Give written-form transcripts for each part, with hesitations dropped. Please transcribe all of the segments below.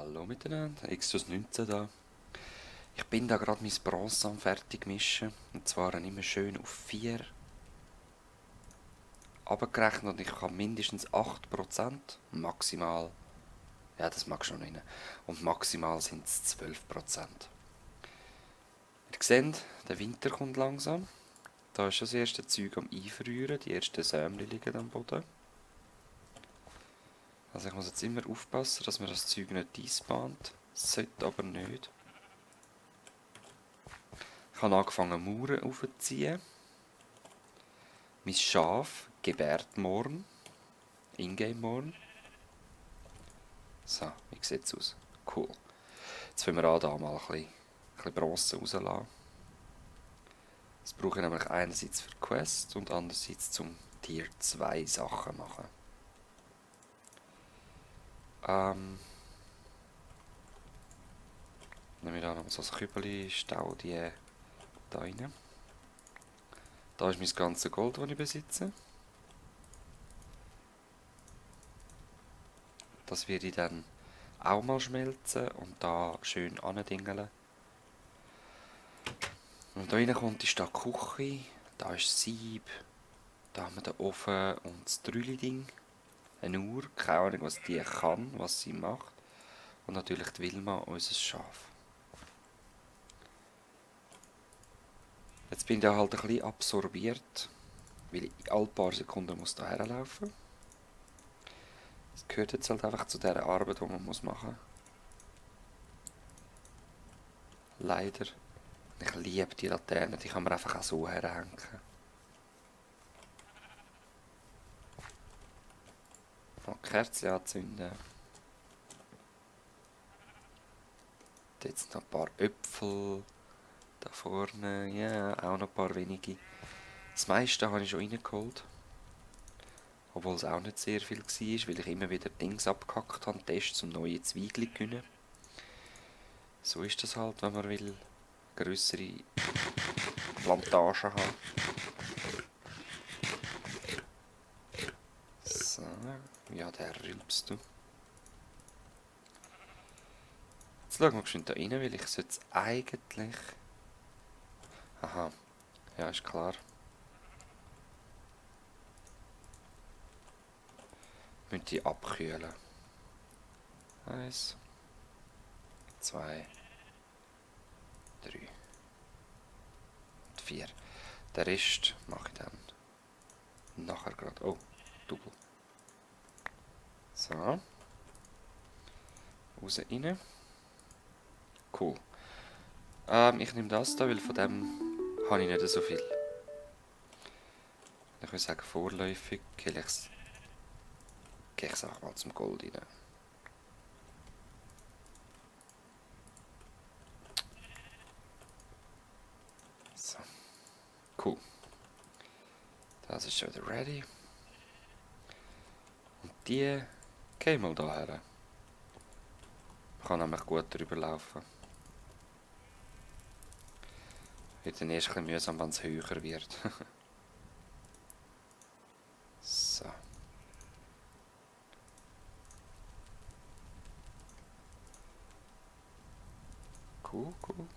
Hallo miteinander, Exodus 19 da. Ich bin da gerade mein Bronze am fertig mischen. Und zwar immer schön auf 4 abgerechnet und ich habe mindestens 8%. Maximal, ja das mag schon rein. Und maximal sind es 12%. Ihr seht, der Winter kommt langsam. Da ist das erste Zeug am Einfrieren, die ersten Sämli liegen am Boden. Also ich muss jetzt immer aufpassen, dass mir das Zeug nicht eisbahnt. Sollte aber nicht. Ich habe angefangen Mauern aufzuziehen. Mein Schaf gebärt morgen. Ingame morgen. So, wie sieht es aus? Cool. Jetzt wollen wir auch da mal ein bisschen Bronze rauslassen. Das brauche ich nämlich einerseits für die Quest und andererseits zum Tier 2 Sachen machen. Nehme ich da noch so ein Kübeli, stau die da rein. Da ist mein ganzes Gold, das ich besitze. Das werde ich dann auch mal schmelzen und da schön andingeln. Und da rein kommt ist da die Küche, da ist das Sieb, da haben wir den Ofen und das Trülli-Ding. Eine Uhr, keine Ahnung was die kann, was sie macht. Und natürlich die Wilma, unser Schaf. Jetzt bin ich da halt ein bisschen absorbiert, weil ich alle paar Sekunden muss da herlaufen. Das gehört jetzt halt einfach zu dieser Arbeit, die man machen muss. Leider. Ich liebe die Laterne, die kann man einfach auch so herhängen. Noch Kerzen anzünden. Jetzt noch ein paar Äpfel. Da vorne, ja, auch noch ein paar wenige. Das meiste habe ich schon reingeholt. Obwohl es auch nicht sehr viel war, weil ich immer wieder Dings abgehackt habe, Tests um neue Zweige zu gewinnen. So ist das halt, wenn man will grössere Plantagen haben. So, ja, der rülpst du. Jetzt schauen wir geschwind da rein, weil ich sollte es eigentlich... Aha, ja, ist klar. Ich müsste die abkühlen. 1, 2, 3 und 4. Den Rest mache ich dann nachher gerade. Oh, Double. So. Raus, rein. Cool. Ich nehme das da, weil von dem habe ich nicht so viel. Ich würde sagen, vorläufig gehe ich einfach mal zum Gold rein. So. Cool. Das ist schon wieder ready. Und die gehen mal da her. Ich kann nämlich gut drüber laufen. Wird dann erst ein bisschen mühsam, wenn es höher wird. So. Cool, cool.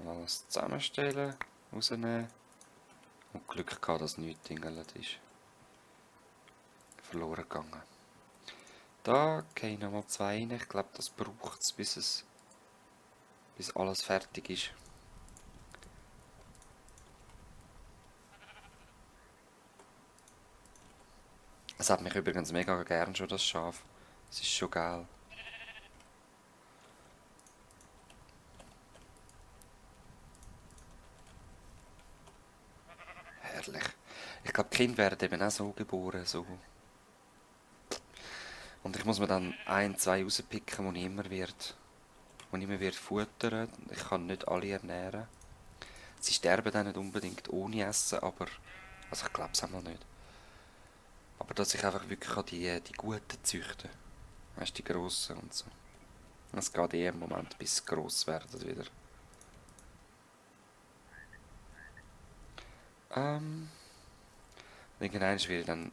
Alles zusammenstellen, rausnehmen. Und Glück gehabt, dass nichts dingelt ist. Verloren gegangen. Da gehen nochmal 2 rein. Ich glaube, das braucht es, bis alles fertig ist. Es hat mich übrigens mega gern schon, das Schaf. Es ist schon geil. Herrlich. Ich glaube, die Kinder werden eben auch so geboren. So. Und ich muss mir dann 1, 2 rauspicken, die ich immer wird futtern. Ich kann nicht alle ernähren. Sie sterben dann nicht unbedingt ohne Essen, aber... Also ich glaube es einmal nicht. Aber dass ich einfach wirklich die Guten züchten. Weißt du, die Grossen und so. Es geht im Moment, bis sie gross werden wieder. Irgendwann werde ich dann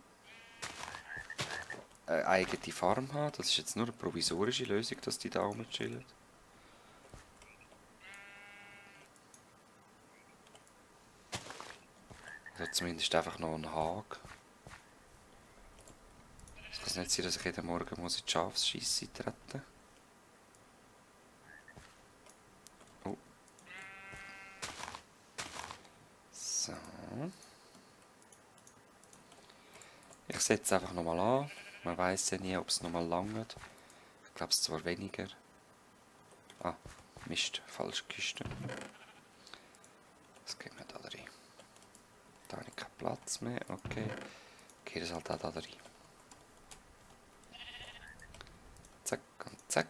eine eigene Farm haben. Das ist jetzt nur eine provisorische Lösung, dass die da rumchillen. Oder zumindest einfach noch einen Hag. Es kann nicht sein, dass ich jeden Morgen muss in die Schafsscheisse treten. Oh. So. Ich setze einfach nochmal an. Man weiß ja nie, ob es nochmal langt. Ich glaube es zwar weniger. Ah, Mist, falsche Kiste. Das geht nicht da rein. Da habe ich keinen Platz mehr. Okay. Geht es halt auch da rein. Zack und zack.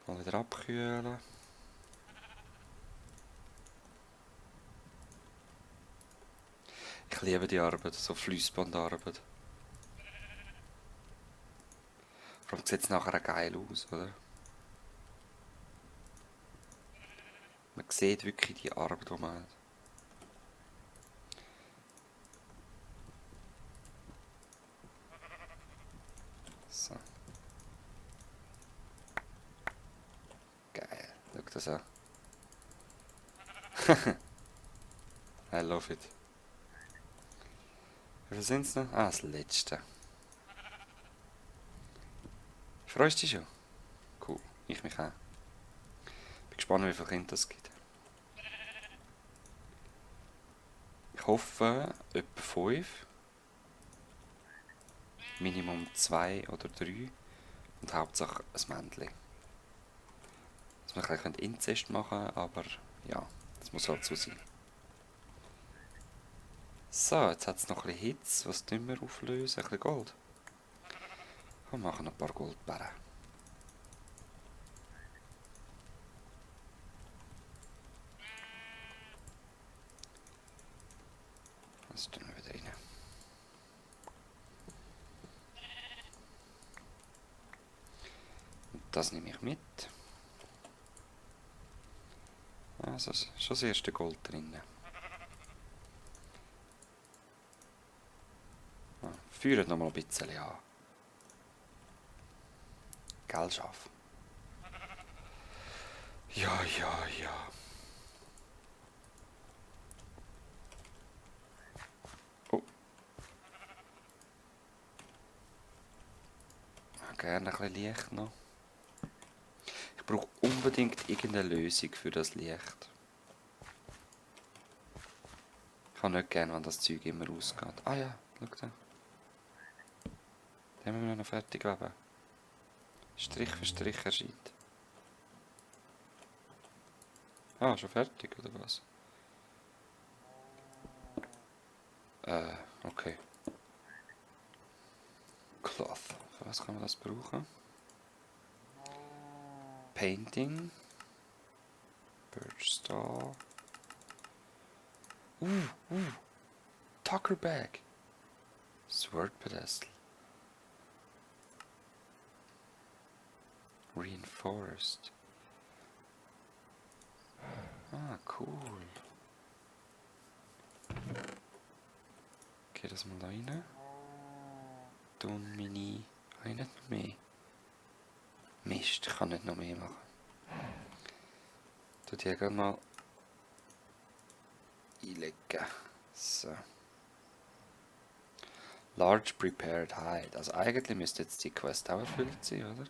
Mal wieder abkühlen. Ich liebe die Arbeit, so Fließbandarbeit. Vor allem sieht es nachher auch geil aus, oder? Man sieht wirklich die Arbeit, die man hat. So. Geil. Schau das an. I love it. Wie viel sind es noch? Ah, das letzte. Freust du dich schon? Cool. Ich mich auch. Bin gespannt, wie viele Kinder es gibt. Ich hoffe, etwa 5. Minimum 2 oder 3. Und Hauptsache ein Männchen. Dass wir ein Inzest machen können, aber ja, das muss halt so sein. So, jetzt hat es noch ein bisschen Hitze. Was tun wir auflösen? Ein bisschen Gold. Wir machen ein paar Goldbarren. Das tun wir wieder rein. Und das nehme ich mit. Also schon das erste Gold drin. Führen noch mal ein bisschen an. Gell, Schaf? Ja, ja, ja. Oh. Gerne ein bisschen Licht noch. Ich brauche unbedingt irgendeine Lösung für das Licht. Ich habe nicht gerne, wenn das Zeug immer ausgeht. Ah ja, schau da. Den haben wir noch fertig weben. Strich für Strich erscheint. Ah, schon fertig, oder was? Okay. Cloth. Für was kann man das brauchen? Painting. Birch Star. Tucker Bag. Sword Pedestal. Reinforced. Ah, cool. Okay, das mal da rein. Tun Mini. Habe ich nicht noch mehr? Mist, ich kann nicht noch mehr machen. Tu die gerne mal einlegen. So. Large Prepared Hide. Also eigentlich müsste jetzt die Quest auch erfüllt sein, oder?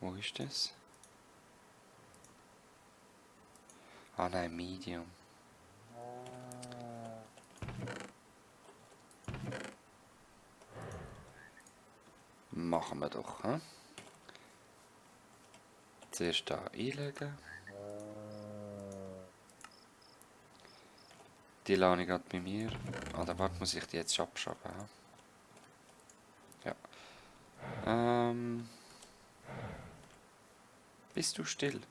Wo ist das? Ah nein, Medium. Machen wir doch, hm? Zuerst da einlegen. Die lasse ich gerade bei mir. Ah, dann warte, muss ich die jetzt abschaben. Ja. Bist du still?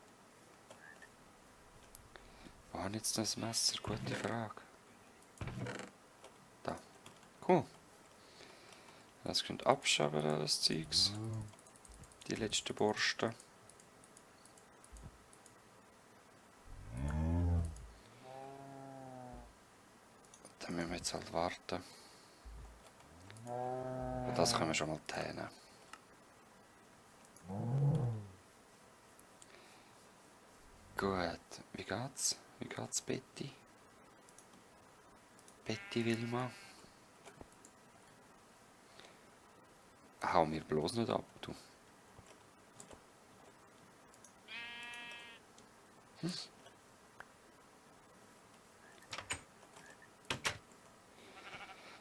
Wo habe ich jetzt das Messer? Gute Frage. Da. Cool. Das könnt abschaben, das Zeugs. Die letzte Borste. Dann müssen wir jetzt halt warten. Und das können wir schon mal tänen. Gut, wie geht's? Wie geht's, Betty? Betty Wilma? Hau mir bloß nicht ab, du.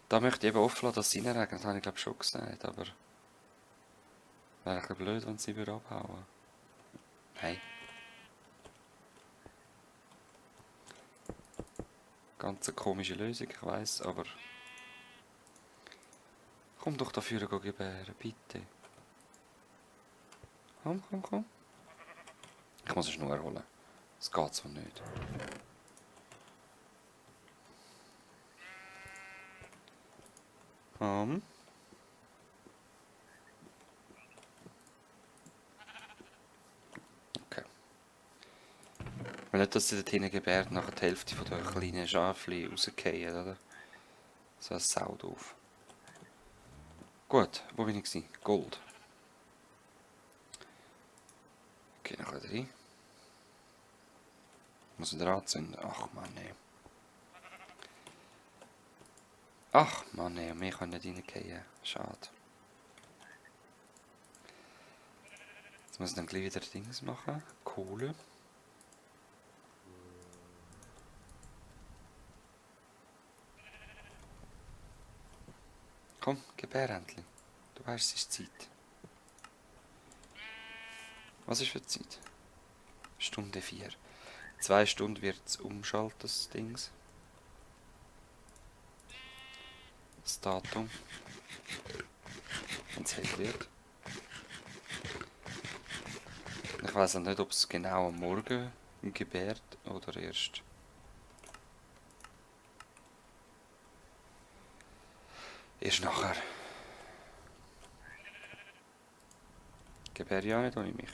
Da möchte ich eben offen lassen, dass sie reinregnet, das habe ich glaube schon gesagt, aber... Wäre ein bisschen blöd, wenn sie wieder abhauen. Nein. Ganz eine komische Lösung, ich weiss, aber... Komm doch dafür gebären, bitte. Komm, komm, komm. Ich muss eine Schnur holen. Das geht so nicht. Komm. Okay. Weil nicht, dass sie dort hinten gebärt, nachher die Hälfte von den kleinen Schafchen rausfallen, oder? So ein Sau doof. Gut, wo bin ich gewesen? Gold. Okay, noch rein. Muss ich dran anzünden? Ach Mann, nee. Ach Mann, nee, wir können nicht reingehen. Schade. Jetzt muss ich dann gleich wieder Dings machen. Kohle. Komm, gebär endlich. Du weißt, es ist Zeit. Was ist für Zeit? Stunde 4. 2 Stunden wird es umschalten, das Dings. Das Datum. Wenn es hell wird. Ich weiß nicht, ob es genau am Morgen gebärt oder erst nachher. Gebär ja nicht ohne mich.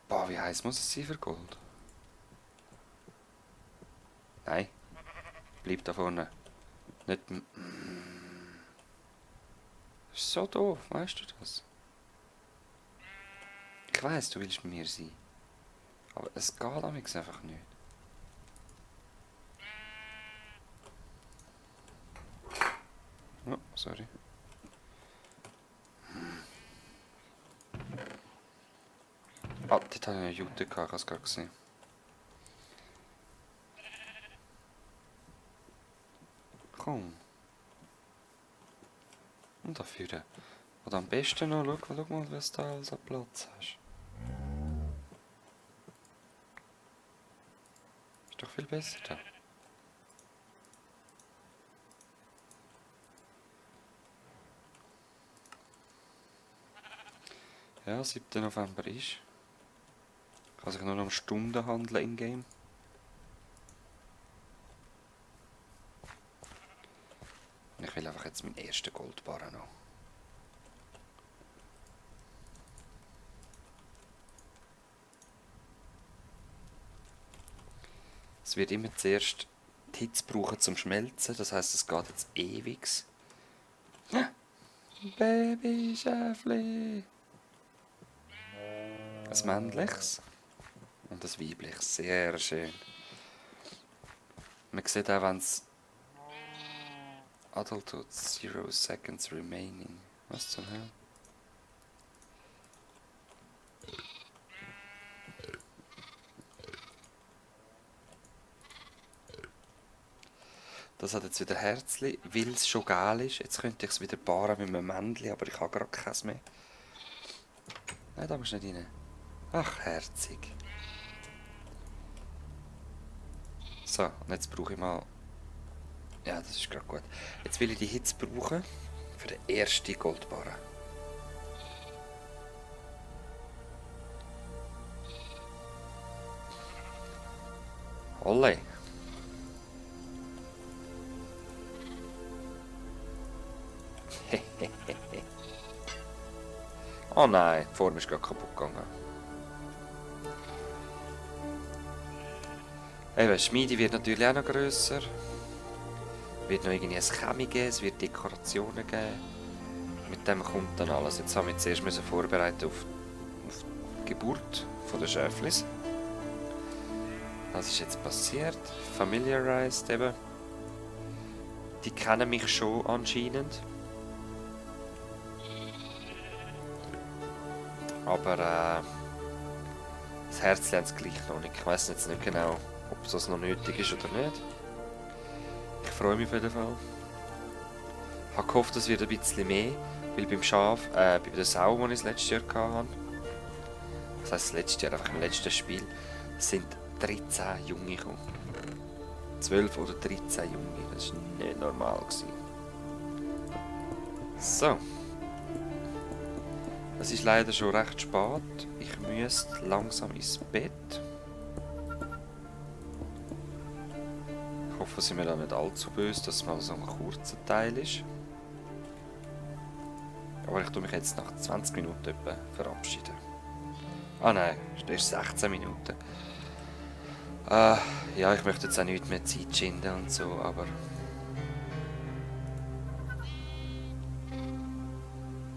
Boah, wie heiß muss es sein für Gold? Nein. Bleib da vorne. Nicht... Das ist so doof, weißt du das? Ich weiss, du willst mit mir sein. Aber es geht amigs einfach nicht. Oh, sorry. Ah, dort habe ich eine Jute gehabt, ich habe es gerade gesehen. Komm. Und dafür. Und am besten noch, schau mal, was du da alles an Platz hast. Ist doch viel besser da. Ja, 7. November ist. Kann sich nur noch um Stunden handeln in Game. Und ich will einfach jetzt meinen ersten Goldbarren noch. Es wird immer zuerst die Hitze brauchen zum Schmelzen, das heisst, es geht jetzt ewig. Babyschäfli! Ein männliches und ein weibliches, sehr schön. Man sieht auch, wenn es Adulthood 0 seconds remaining. Was zum Hell? Das hat jetzt wieder Herzli, weil es schon geil ist. Jetzt könnte ich es wieder paaren mit einem Männchen, aber ich habe gerade keins mehr. Nein, da musst du nicht rein. Ach, herzig. So, und jetzt brauche ich mal... Ja, das ist gerade gut. Jetzt will ich die Hitze brauchen für den ersten Goldbarren. Olle! Oh nein, die Form ist gerade kaputt gegangen. Eben, die Schmiede wird natürlich auch noch grösser. Wird noch irgendwie ein Chemie geben, es wird Dekorationen geben. Mit dem kommt dann alles. Jetzt haben wir zuerst müssen vorbereiten auf die Geburt der Schäflis. Was ist jetzt passiert? Familiarized eben. Die kennen mich schon anscheinend. Aber das Herz lernt es gleich noch nicht. Ich weiß jetzt nicht genau, ob das noch nötig ist oder nicht. Ich freue mich auf jeden Fall. Ich habe gehofft, es wird ein bisschen mehr, weil beim Schaf, bei der Sau, die ich das letzte Jahr hatte, das heisst das letzte Jahr, einfach im letzten Spiel, sind 13 Junge gekommen. 12 oder 13 Junge, das war nicht normal gewesen. So. Es ist leider schon recht spät. Ich müsste langsam ins Bett. Ich hoffe, sie mir da nicht allzu böse, dass es mal so ein kurzer Teil ist. Aber ich tue mich jetzt nach 20 Minuten etwa verabschieden. Ah nein, erst 16 Minuten. Ja, ich möchte jetzt auch nicht mehr Zeit schinden und so, aber...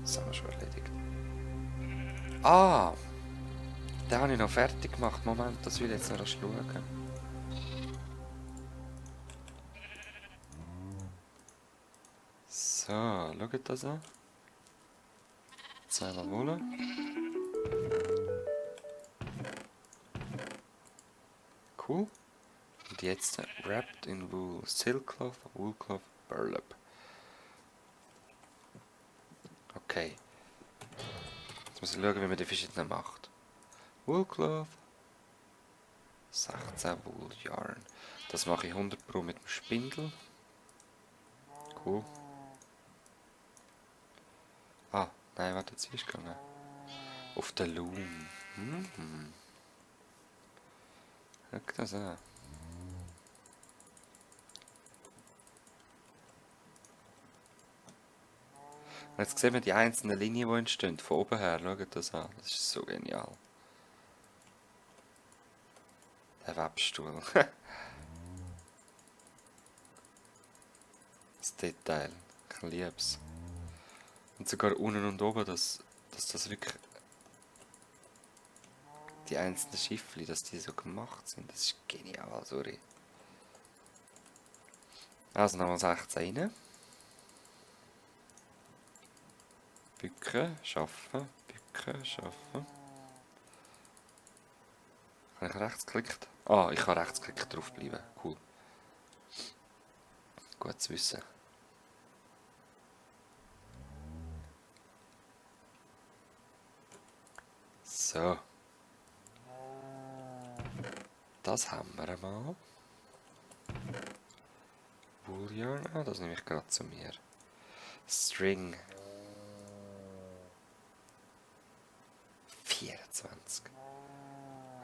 Das haben wir schon erledigt. Ah! Den habe ich noch fertig gemacht. Moment, das will ich jetzt noch erst schauen. So, schaut das an. Zweimal Wolle. Cool. Und jetzt Wrapped in Wool, Silkcloth, Woolcloth, Burlap. Okay. Jetzt muss ich schauen, wie man die verschiedenen macht. Woolcloth. 16 Wool Yarn. Das mache ich 100 Pro mit dem Spindel. Cool. Ah, nein, warte, jetzt ist gegangen. Auf den Loom. Schau das an. Und jetzt sehen wir die einzelnen Linien, die entstehen. Von oben her, schaut das an. Das ist so genial. Der Webstuhl. Das Detail. Ich liebe es. Und sogar unten und oben, dass das wirklich... Die einzelnen Schiffli, dass die so gemacht sind. Das ist genial, sorry. Also nochmal 16 rein. Bücken, schaffen, bücken, schaffen. Habe ich rechtsklickt? Ah, ich kann rechtsklicken drauf bleiben. Cool. Gut zu wissen. So. Das haben wir einmal. Wool Yarn, ah, das nehme ich gerade zu mir. String. 24.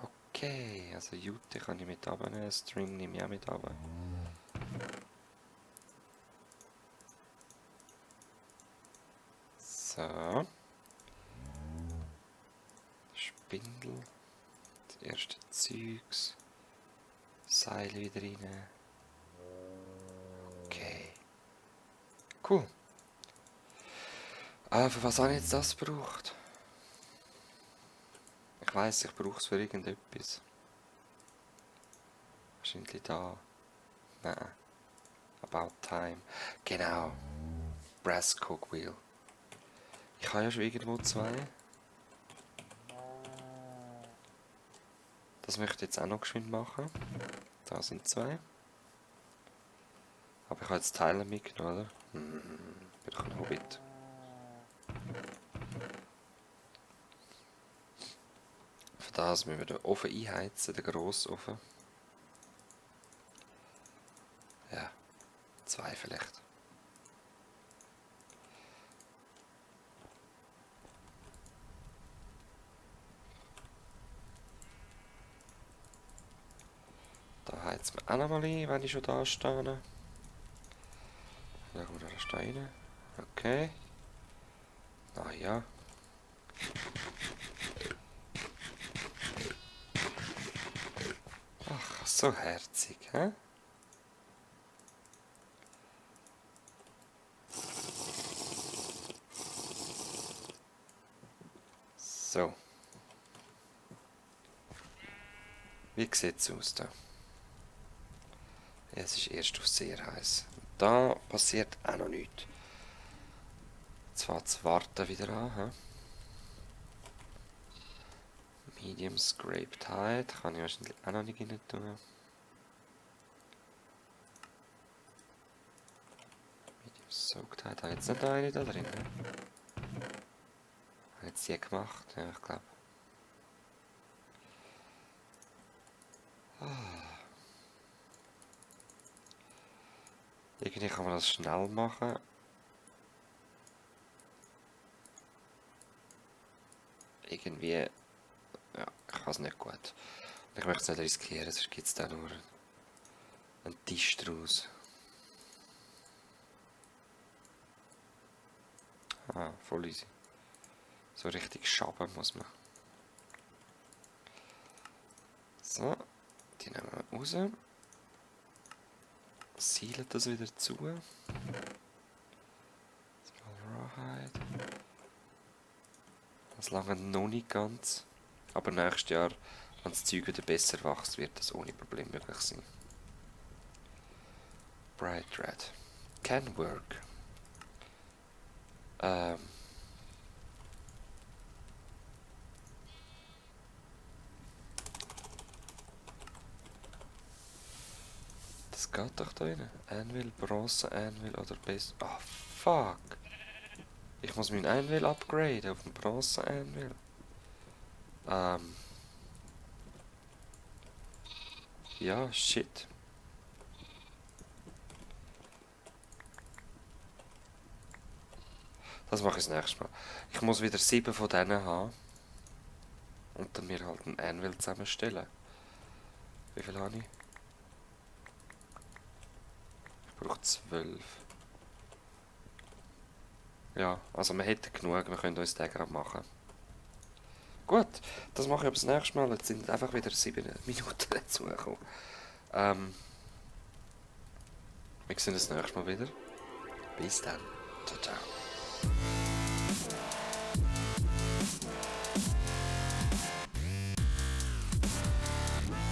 Okay, also Jute kann ich mit runternehmen, String nehme ich auch mit runter. So. Spindel. Das erste Zeugs. Seil wieder rein. Okay. Cool. Für was habe ich jetzt das gebraucht? Ich weiss, ich brauche es für irgendetwas. Wahrscheinlich da. Nein. About Time. Genau. Brass Cogwheel. Ich habe ja schon irgendwo 2. Das möchte ich jetzt auch noch geschwind machen. Da sind 2. Aber ich habe jetzt Teile mitgenommen, oder? Bin doch ein Hobbit. Für das müssen wir den Ofen einheizen, den Grossofen. Ja, 2 vielleicht. Da heizen wir auch noch mal ein, wenn ich schon da stehe. Schauen wir da rein. Okay. Ah ja. Ach, so herzig, hä? So. Wie sieht es aus da? Ja, es ist erst auf sehr heiß. Da passiert auch noch nichts. Jetzt fängt das Warten wieder an. He? Medium Scrape Tide kann ich wahrscheinlich auch noch nicht rein tun. Medium Soak Tide, habe ich jetzt nicht eine da drin? Habe ich jetzt die gemacht? Ja, ich glaube. Irgendwie kann man das schnell machen. Irgendwie, ja, ich kann es nicht gut. Ich möchte es nicht riskieren, sonst gibt es da nur einen Tisch draus. Ah, voll easy. So richtig schaben muss man. So, die nehmen wir raus. Sealen das wieder zu. Rawhide. Das lange noch nicht ganz. Aber nächstes Jahr, wenn das Zeug wieder besser wächst, wird das ohne Problem möglich sein. Bright Red. Can work. Das geht doch da rein. Anvil, Bronze, Anvil oder Base. Ah, oh, fuck. Ich muss meinen Anvil upgraden auf den Bronze Anvil. Ja, shit. Das mache ich das nächste Mal. Ich muss wieder 7 von denen haben. Und dann mir halt einen Anvil zusammenstellen. Wie viel habe ich? Ich brauche 12. Ja, also wir hätten genug, wir können uns den gerade machen. Gut, das mache ich aber das nächste Mal. Jetzt sind einfach wieder 7 Minuten dazugekommen. Wir sehen uns das nächste Mal wieder. Bis dann. Ciao, ciao.